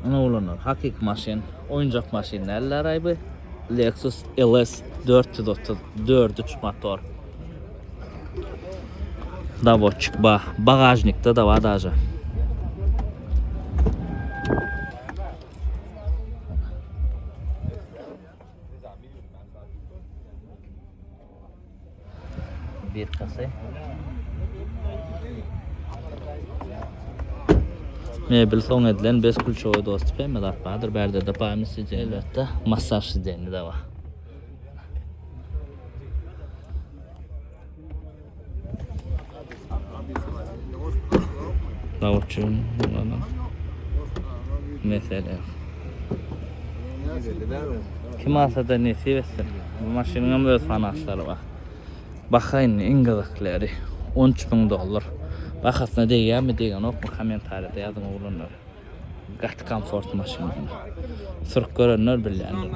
Ana oglanlar, hakyky maşyn, oýunjak maşyn däldir-aý bu. Lexus LS 430, dört üç motor. Dawotçik ba, bagažnikde-de bar daže. Birkasy. Mebel soň edilen bez kulçowy dostup hemme zat bardyr. Bärde-de pamyt sije elbetde massaž sideni-de bar. Zawodçyň mesele. Kim alsa-da nesip etsin. Bu maşynyň hem öz fanatlary bar. Baha indi iň gyzyklary 13 müň dollar. Bahasyna degýärmi, degenokmy kommentariýada ýazyň oglanlar. Gaty komfort maşyn. Sürüp görenler bilýändir.